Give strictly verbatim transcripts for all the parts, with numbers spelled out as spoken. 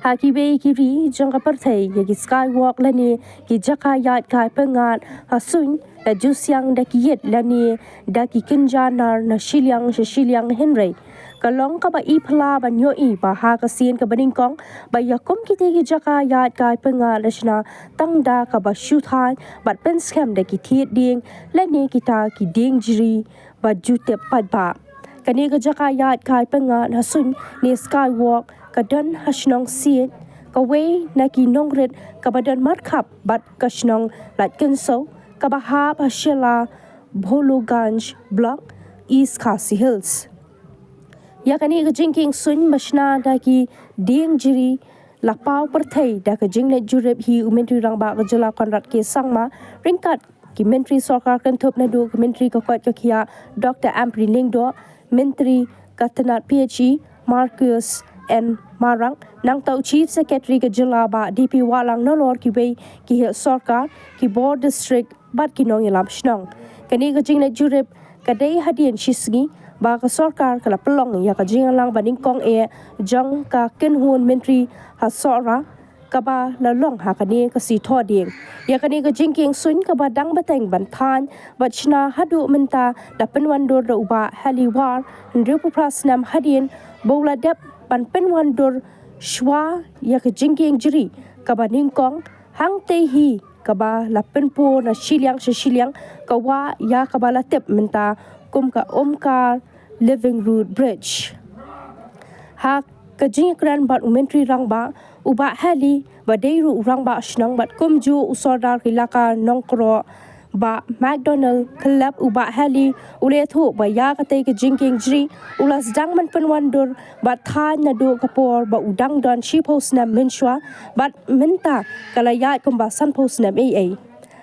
Ha kiwei ki ri jong ka pyrthei ïa ki skywalk lane ki jaka ïaid kai pyngngad ha suiñ la ju siang da ki ïit lane da ki kynja nar na shiliang sha shiliang, hynrei ka long kaba i phylla ban ïohi ba ha ka sien kaba nyngkong ba ïa kum kitei ki jaka ïaid kai pyngngad la shna tang da kaba shu thait bad pynskhem da ki thied dieng lane kita ki dieng jri ba ju tip paidbah. Kane ka jaka ïaid kai pyngngad ha suiñ ne skywalk ka don ha shnong Siej, kawei na ki nongrit kaba don markhap bad ka shnong Laitkynsew kaba hap ha Shella Bhologanj Block, East Khasi Hills. Ïa kane ka jingkieng suiñ ba shna da ki dieng jri la paw pyrthei da ka jingleit jurip hi u Myntri Rangbah ka jylla Conrad K Sangma, ryngkat ki Myntri Sorkar Kynthup naduh ka Myntri ka koit ka khiah Doctor Ampareen Lyngdoh, Myntri ka tnat P H E Marcuise N Marak, nangta u Chief Secretary ka jylla Bah D P Wahlang nalor kiwei ki heh sorkar, ki bor district bad ki nongïalam shnong. Kane ka jingleit jurip ka dei hadien shisngi ba ka sorkar ka la pynlong ïa ka jingïalang ba nyngkong eh jong ka kynhun myntri ha Sohra kaba la long ha kane ka sngi Thohdieng. Ïa kane ka jingkieng suiñ kaba dang bteng ban thaiñ bad shna haduh mynta la pynwandur da u Bah Heli War, hynriewphew phra snem hadien ba u la dep ban pynwandur shuwa ïa ka jingkieng jri kaba nyngkong, hangtei hi kaba la pynpur na shiliang sha shiliang, ka wah ïa kaba la tip mynta kum ka Omkar Living Root Bridge. Ha ka jingïakren bad u Myntri Rangbah, u Bah Heli, ba dei ruh u Rangbah Shnong bad kumjuh u Sordar ka Ilaka Nongkroh, Bah McDonald Khlep, u Bah Heli u la ïathuh ba ïa katei ka jingkieng jri u la sdang ban pynwandur bad thaiñ naduh ka por ba u dang don shiphew snem mynshuwa bad mynta ka la ïaid kumba sanphew snem eiei.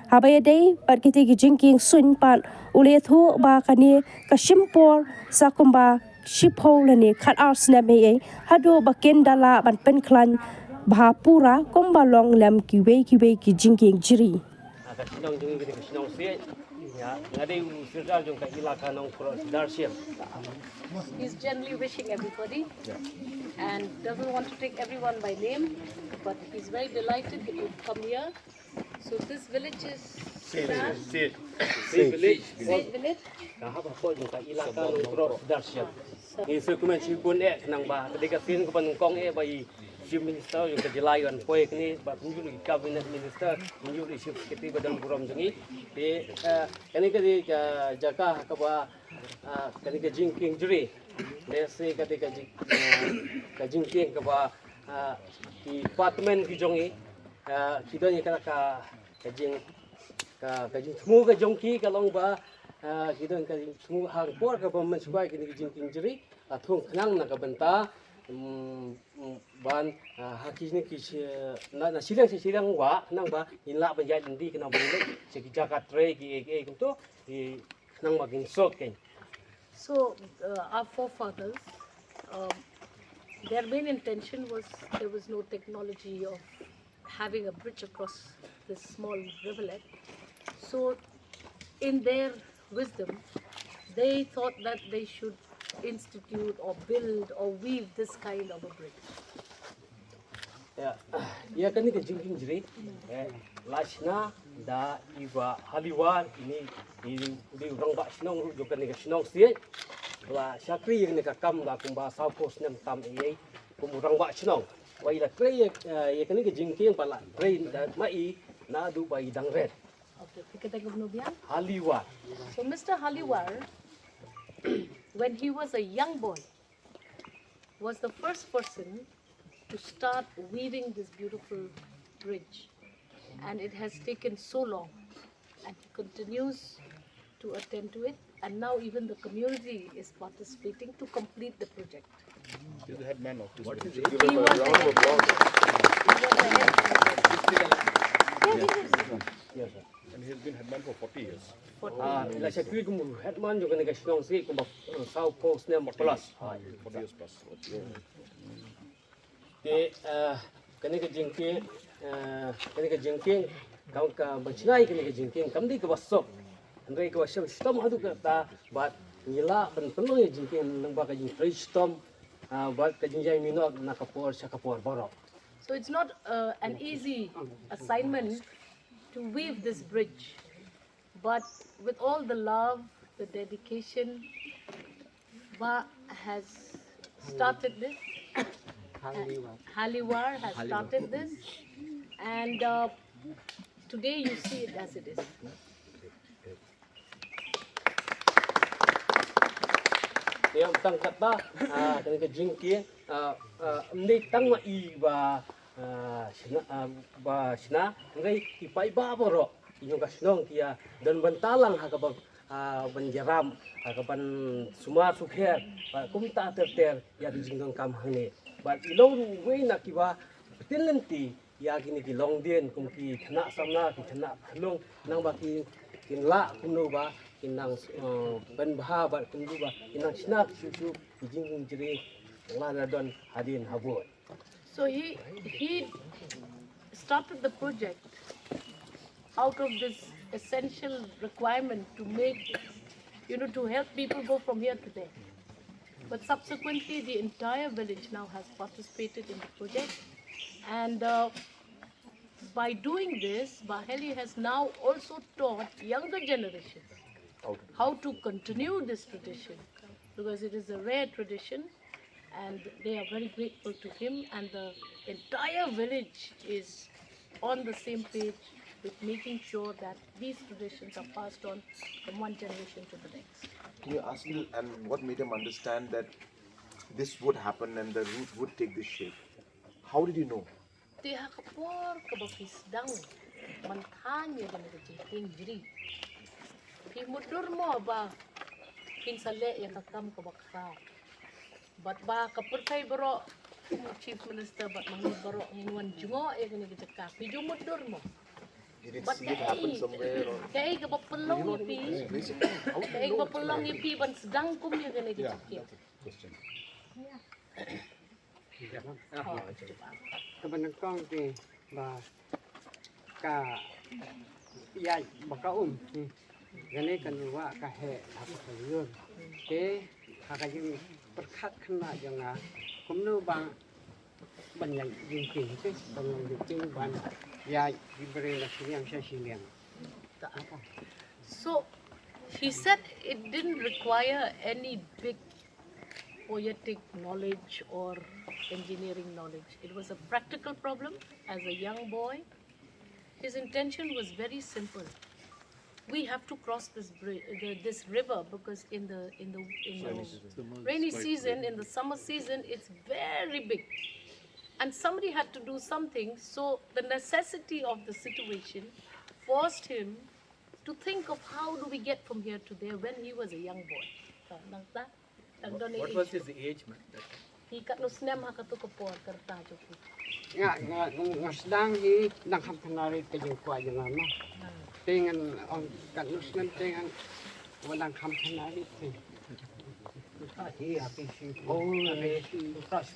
Haba ïadei bad kitei ki jingkieng suiñ pat, u la ïathuh ba kane ka shim por sa kumba shiphew lane khatar snem eiei haduh ba kin da lah ban pynkhlaiñ bha pura kumba long lem kiwei kiwei ki jingkieng jri. Ah, ka shnong jong ngi ka shnong Siej. Ïa, nga dei u Sordar jong ka Ilaka Nongkroh Sordar Shem. He's generally wishing everybody and doesn't want to take everyone by name, but he's very delighted that you've come here. So this village is Siej, Siej. Siej village. Siej village. Ka hap hapoh jong ka Ilaka Nongkroh Sordar Shem. Ngi sngewkmen shibun eh, khnang ba ka dei ka sien kaba nyngkong eh ba i Chief Minister jong ka jylla i wan poi kane, ba kumjuh i Cabinet Minister, kumjuh i Chief Secretary ba don burom jong ngi. Te, eh, kane ka dei ka jaka kaba, ah, kane ka jingkieng jri. Lehse ka dei ka jing, eh, ka jingkieng kaba, ah, ki department ki jong ngi, ah, ki don ïa ka, ka, ka jing, ka, ka jingthmu ka jong ki ka long ba, ah, ki don ka jingthmu hangpor kaba mynshuwa kine ki jingkieng jri, ah, thung khnang na ka bynta, mm, mm, ban, ah, ha kine ki shi-, na, na shiliang shi-, shiliang wah khnang ba ngin lah ban ïaid lynti khnang ba ngin leit sha ki jaka trei kiei kiei kumto, ki khnang ba ngin suk kein. So, uh, our forefathers, um, their main intention was, there was no technology of having a bridge across this small rivulet. So, in their wisdom, they thought that they should institute or build or weave this kind of a bridge. Ïa, ïa kane ka jingkieng jri, eh, la shna da i Bah Heli War, ine i dei u rangbah shnong ruh jong kane ka shnong Siej. La shakri ïa kane ka kam da kumba sawphew snem tam eiei kum u rangbah shnong. Wa i la trei ïa, eh, ïa kane ka jingkieng ba la trei da ma i naduh ba i dang rit. Okay, phi kyrteng kumno biang? Heli War. So Mister Heli War, when he was a young boy, was the first person to start weaving this beautiful bridge. And it has taken so long. And he continues to attend to it. And now even the community is participating to complete the project. He's the head man of this village. He was the head man. He was the head man. Yes, sir. And he has been headman for forty years. Ah, la shakri kum headman jong kane ka shnong Siej kumba, uh, sawphew snem plus. Forty years plus. Te, uh, kane ka jingkieng, uh, kane ka jingkieng, ka, ka ban shna ïa kane ka jingkieng kam dei kaba suk. Hynrei kaba shah shitom haduh katta bad ngi lah ban pynlong ïa jingkieng lyngba ka jingtrei shitom, uh, bad ka jingïaid mino na ka por sha ka por baroh. So it's not uh, an easy assignment to weave this bridge, but with all the love, the dedication, Ba has started this. Haliwar has started this, and uh, today you see it as it is. Te ym tang katba, ah, kane ka jingkieng, ah, ah, ym dei tang ma i ba, ah, shna, ah, ba shna, hynrei ki paidbah baroh, ki jong ka shnong ki ïa don bynta lang ha kaba, ah, ban ïarap, ha kaban sumar sukher, bad kumta ter ter, ïa ki jingdonkam hangne. Bad i long uwei na kiba, pynlynti, ïa kine ki longdien kum ki khynnah samla, ki khynnah khyllung, nang ba ki, kin lah kumno ba kin nang, eh, pynbha bad kumno ba kin nang shna shuh shuh ki jingjri la na don hadien habud. So he he started the project out of this essential requirement to make, you know, to help people go from here to there. But subsequently, the entire village now has participated in the project, and uh, by doing this, Baheli has now also taught younger generations how to continue this tradition, because it is a rare tradition, and they are very grateful to him, and the entire village is on the same page with making sure that these traditions are passed on from one generation to the next. Can you ask me, and what made him understand that this would happen and the root would take this shape? How did you know? Te ha ka por kaba phi sdang ban thaiñ ïa kane ka jingkieng jri, phi mutdur mo ba phin sa leh ïa ka kam kaba khraw? Bad ba ka pyrthei baroh, Chief Minister bad ma ngi baroh ngin wan jngoh ïa kane ka jaka, phi ju mutdur mo? Bad kaei, kaei kaba pynlong ïa phi, kaei kaba pynlong ïa phi ban sdang kum ïa kane ka jingkieng? Kaba nyngkong te ba ka ïaid ba ka um, kane ka nongbah ka heh ha ka kaliur. Te ha ka jingpyrkhat khynnah jong nga kumno ba ban ïaid jingkieng te, ban ïaid jingkieng ban ïaid ki briew na shiliang sha shiliang. So he said it didn't require any big poetic knowledge or engineering knowledge. It was a practical problem. As a young boy, his intention was very simple. We have to cross this bridge, the, this river, because in the in the in the rainy season, in the summer season, it's very big, and somebody had to do something. So the necessity of the situation forced him to think of how do we get from here to there when he was a young boy. What was his age, man? Hi katno snem ha kato ka por ka rta jong phi? Nga nga nga sdang hi dang kham thymmai ka jingkwah jong nga ma. Te ngan ong katno snem te ngan wan dang kham thymmai te.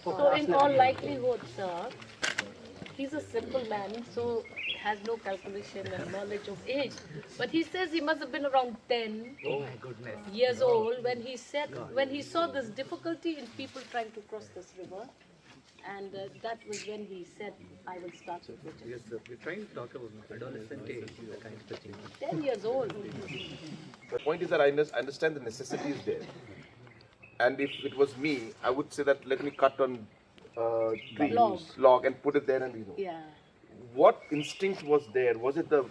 So in all likelihood, sir, he's a simple man, so has no calculation and knowledge of age. But he says he must have been around ten years old when he said, when he saw this difficulty in people trying to cross this river. And uh, that was when he said, I will start with literature. Yes, sir. We're trying to talk about adolescent age, the kind of a thing. Ten years old. The point is that I understand the necessity is there. And if it was me, I would say that let me cut on uh, trees, log. Log, and put it there and you know. Yeah. What instinct was there? Was it the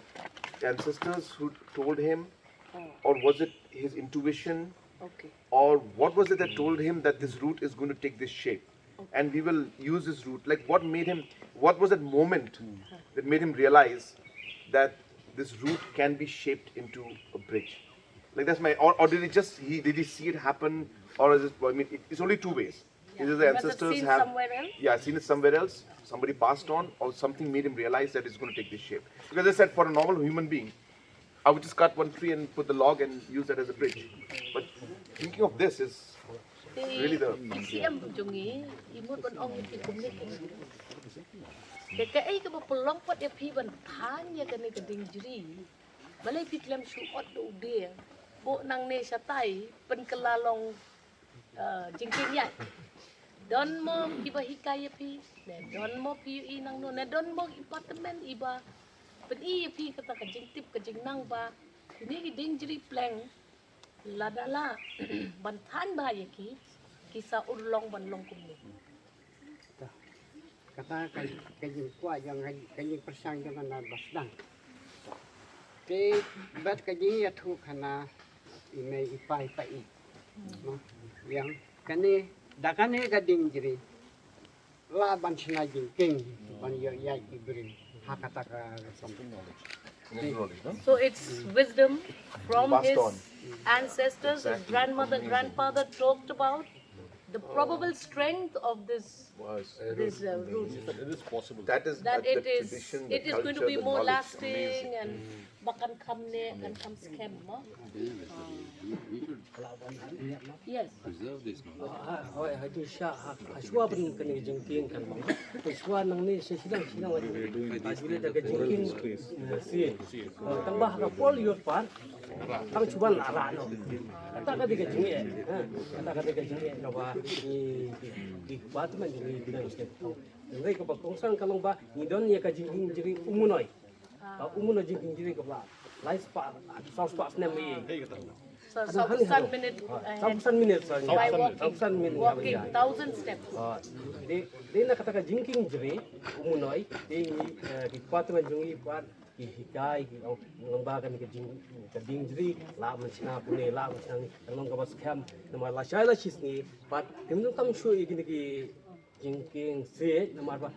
ancestors who told him? Oh. Or was it his intuition? Okay. Or what was it that told him that this route is going to take this shape? Okay. And we will use this route. Like what made him, what was that moment that made him realize that this route can be shaped into a bridge? Like that's my, or, or did he just, he did he see it happen? Or is it, I mean, it, it's only two ways. Either the ancestors have, yeah, seen it somewhere else, somebody passed on, or something made him realize that it's going to take this shape. Because I said, for a normal human being, I would just cut one tree and put the log and use that as a bridge. But thinking of this is really the. T C M jong ngi i mut ban ong ïa phi kumne. Te kaei kaba pynlong pat ïa phi ban thaiñ ïa kane ka dieng jri? Balei phi khlem shu ot da u dieng? Buh nangne shatai, pynkylla long jingkieng ïaid. Don mo kiba hikai ïa phi, ne don mo phi ïohi nangno, ne don mo i department iba pyni ïa phi kata ka jingtip ka jingnang ba kine ki dieng jri pleng lada lah ban thaiñ bha ïa ki, ki sa urlong ban long kumne. Kata ka, ka jingkwah jong ka, ka jingpyrshang jong nga na ba sdang. Te bad ka jingïathuh khana i mei i pa i pa i. Mo, ïa kane, da kane ka dieng jri lah ban shna jingkieng ban ïoh ïaid ki briew ha kata ka rukom. So it's wisdom from his ancestors, his grandmother, grandfather talked about the probable strength of this this uh, root. It is possible. That is That uh, it the is tradition, the it is going to culture, be the more knowledge. lasting and ba kan kham ne kan kham skhem mo. We should, we should Yes. preserve this knowledge. Hoi, hoi tu sha ha shuwa ban kan jingkieng kan mo. Tu shuwa nang ni shi shidang shidang lagi. Ba jule da ka jingkieng si. Tang ba ha ka por yor pan. Tang chuban la la no. Kata ka dei ka jingeh. Kata ka dei ka jingeh ka ba ni di ba tu man ni di nang. Ngai ka ba kongsan ka long ba ni don ïa ka jingkieng jri umunoi. Ka umunoi jingkieng jri ka ba lai spah, saw spah snem ni. So, so san minute Saw san minit sa. By walking. Saw san minit. Walking thousand steps. Di di na kata ka jingkieng jri umunoi di ni ki kwat ngan jong i kwat ki hikai ki ong ngan ba kan ka jing ka jing jri la man sna pune la man sna ni kan long ka ba skhem namar la shai la shis ni pat kim nung kam shu i kini ki jingkieng se namar ba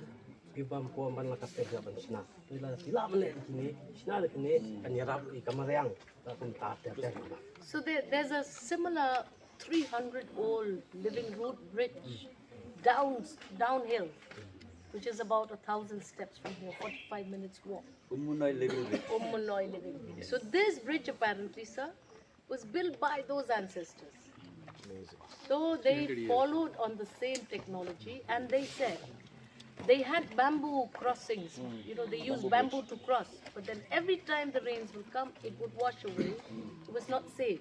ki bam ko ban la ka se ban sna ni la ki la man ne kini sna le kini kan yarap i ka mariang ta kum ta te te. So there, there's a similar three hundred old living root bridge down downhill, which is about a thousand steps from here, forty-five minutes walk. Umunoi living root. Umunoi living root. So this bridge apparently, sir, was built by those ancestors. So they followed on the same technology and they said they had bamboo crossings. You know, they used bamboo to cross. But then every time the rains would come, it would wash away. It was not safe.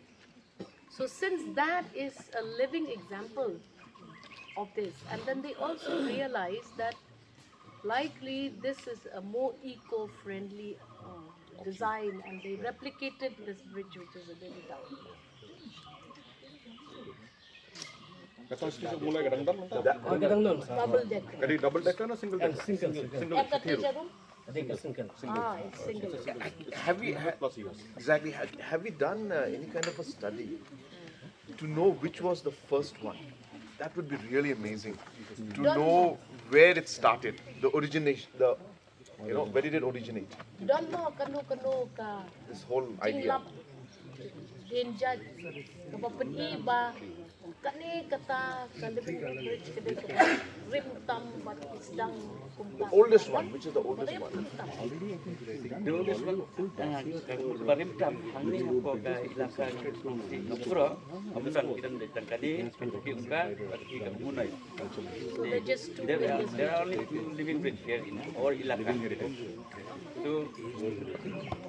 So since that is a living example of this, and then they also realize that likely this is a more eco-friendly uh, design, and they replicated this bridge, which is a little down. Ka construction mulai kadang dam. Ka dang non sa. Double decker. Kadi double decker na single decker? Single single. Single. Kata jarum? Dei ka single. Ah, it's single. Have we ha- exactly? Have, have we done uh, any kind of a study to know which was the first one? That would be really amazing to know where it started, the origination, the you know where did it originate? Don mo kano kano ka This whole idea. jinglap din judge kaba pyni ba kane kata ka living root bridge ka dei kaba rim tam bad sdang kum ka. Oldest one, which is the oldest one? Dulu ba rim tam hangne ko ka ilaka ni pro amdan kidan de tangkani ki ungka ki ka munai. So they're just two There are, bridges. There are only two living bridge here in our ilaka. So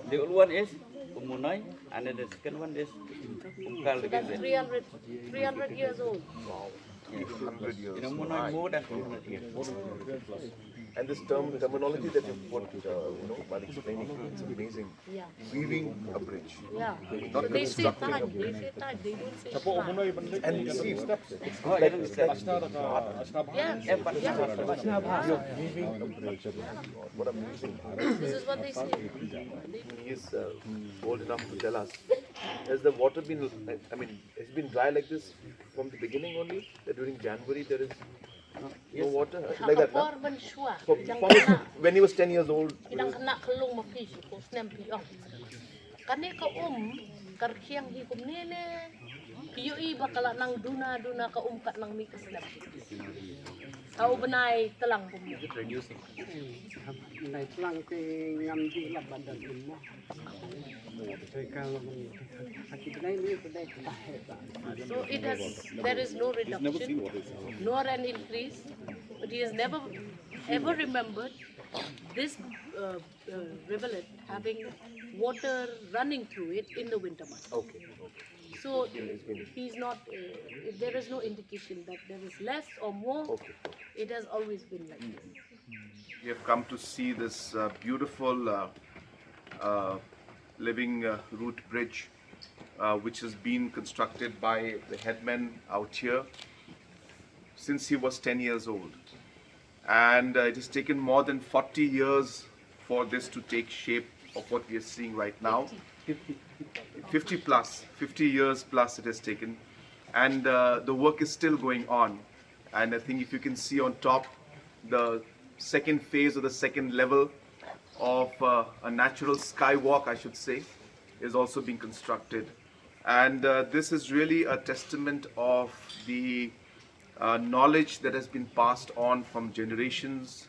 the old one is Umunoi and the second one is Ungkal So that's living bridge. three hundred, three hundred years old. Hundred years. In Umunoi more than two hundred years. And this term terminology that you put, uh, you know, while explaining, it's amazing. Yeah. Weaving a bridge. Yeah. Not So they say constructing a time. They bridge. Say time. They don't say Chapo time. Umunoi bende. And see, Oh, I don't say. Yeah. Eh, but Yeah. what amazing. This is what they say. He is uh, old enough to tell us. Has the water been, I mean, it's been dry like this from the beginning only? That during January there is no water? Like that, no? Kapor ban shwa. For, from his, when he was ten years old, Ki dang khynnah khyllung ma phi shi ko snem phi ong. Kane ka um ka rkhiang hi kumne ne. Phi ïohi ba ka la nang duna duna ka um kat nang mih ka snem. Ka u bnai tlang kumne. Nai tlang te ngam ju lap ban dan um mo. Te ka lo ni. Aki bnai ni te dai ta he ta. So it has, there is no reduction nor an increase. But he has never ever remembered this uh, uh, rivulet having water running through it in the winter months. okay, okay. So he's not, uh, there is no indication that there is less or more. Okay. It has always been like this. We have come to see this uh, beautiful uh, uh, living uh, root bridge, uh, which has been constructed by the headman out here since he was ten years old. And uh, it has taken more than forty years for this to take shape of what we are seeing right now. fifty plus, fifty years plus it has taken. And uh, the work is still going on. And I think if you can see on top, the second phase or the second level of uh, a natural skywalk, I should say, is also being constructed. And uh, this is really a testament of the uh, knowledge that has been passed on from generations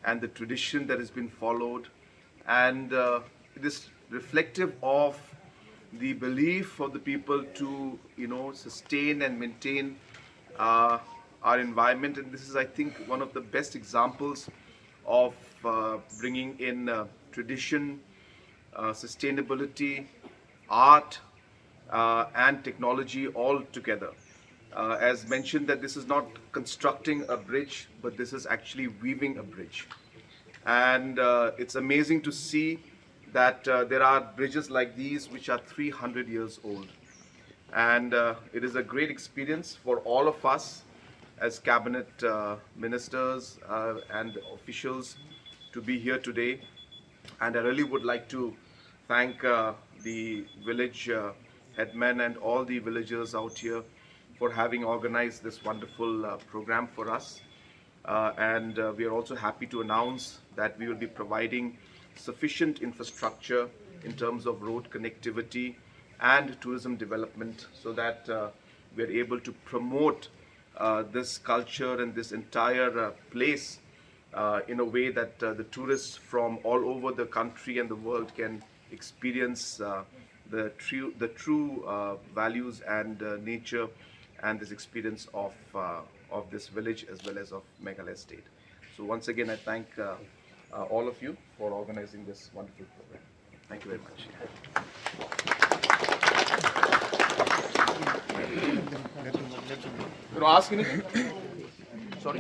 and the tradition that has been followed. And uh, it is reflective of the belief of the people to, you know, sustain and maintain uh, our environment. And this is, I think, one of the best examples of uh, bringing in uh, tradition, uh, sustainability, art, uh, and technology all together. Uh, as mentioned, that this is not constructing a bridge, but this is actually weaving a bridge. And uh, it's amazing to see that uh, there are bridges like these which are three hundred years old. And uh, it is a great experience for all of us as cabinet uh, ministers uh, and officials to be here today. And I really would like to thank uh, the village uh, headmen and all the villagers out here for having organized this wonderful uh, program for us. Uh, and uh, we are also happy to announce that we will be providing sufficient infrastructure in terms of road connectivity and tourism development, so that uh, we are able to promote uh, this culture and this entire uh, place uh, in a way that uh, the tourists from all over the country and the world can experience uh, the true, the true uh, values and uh, nature and this experience of, uh, of this village as well as of Meghalaya State. So once again, I thank uh, uh, all of you for organizing this wonderful program. Thank you very much. You want to ask anything? Sorry?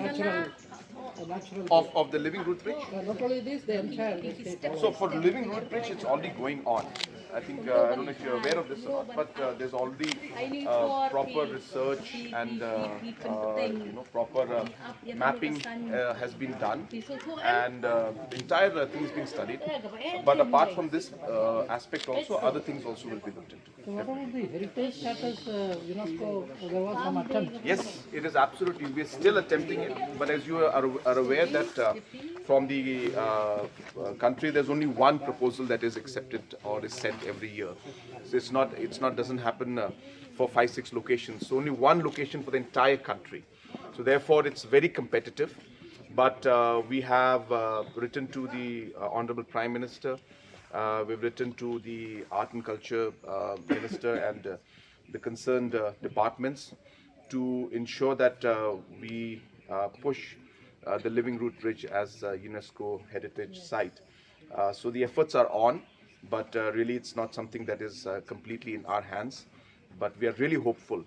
Of, of the living root bridge? Not only this, the entire estate. So for the living root bridge, it's already going on. I think uh, I don't know if you're aware of this or not, but uh, there's already uh, proper research and uh, uh, you know, proper uh, mapping uh, has been done, and uh, the entire uh, thing is being studied. But apart from this uh, aspect, also other things also will be looked into. So what about the heritage status, uh, UNESCO? There was some attempt. Yes, it is absolutely. We're still attempting it, but as you are, are aware that uh, from the uh, uh, country, there's only one proposal that is accepted or is sent every year. So it's not, it's not, doesn't happen uh, for five, six locations. So only one location for the entire country. So therefore, it's very competitive. But uh, we have uh, written to the uh, Honorable Prime Minister. Uh, we've written to the Art and Culture uh, Minister and uh, the concerned uh, departments to ensure that uh, we uh, push uh, the Living Root Bridge as a UNESCO heritage site. Uh, so the efforts are on, but uh, really it's not something that is uh, completely in our hands. But we are really hopeful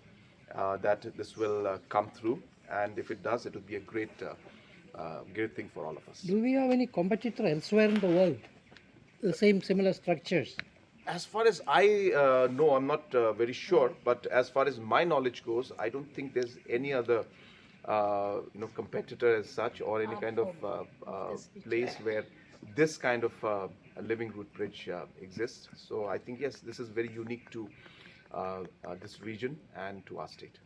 uh, that this will uh, come through, and if it does, it will be a great, uh, uh, great thing for all of us. Do we have any competitor elsewhere in the world? The same similar structures? As far as I uh, know, I'm not uh, very sure, but as far as my knowledge goes, I don't think there's any other uh, you know, competitor as such or any kind of uh, uh, place where this kind of uh, living root bridge uh, exists. So I think, yes, this is very unique to uh, uh, this region and to our state.